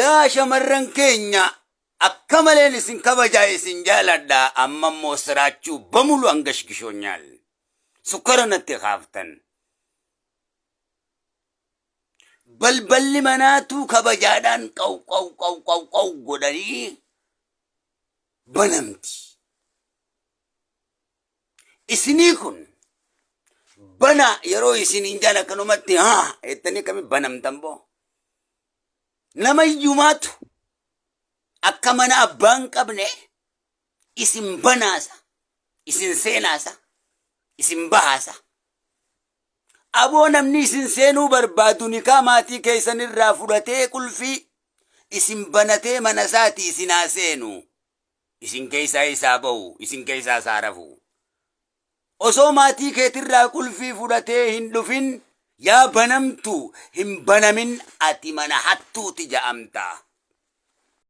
Yaa shamarran keenya akka maleen isin kabajaa isin jaaladha amma immoo siraachuu bamulu angashgishonyaal. Sukkara natti kaaftan. Balballi manaatuu kabajaadhaan qaw qaw qaw qaw qaw godhanii banamti. Isinii kun bana yeroo isin hin jaan akkanumatti haa jettanii akkami banamtan boo. Nama iyyumaatu akka mana abbaa hin qabne isin banaasa, isin seenaasa, isin bahaasa. Aboo namni isin seenuu barbaadu nikaa maatii keessan irraa fudhatee qulfii isin banatee mana isaati isin haa seenu. Isin keessaa isaa bahu, isin keessaa isaa rafu. Osoo maatii keetirraa qulfii fudhatee hin dhufin yaa banamtu hin banamin ati mana hattuuti ja'amta.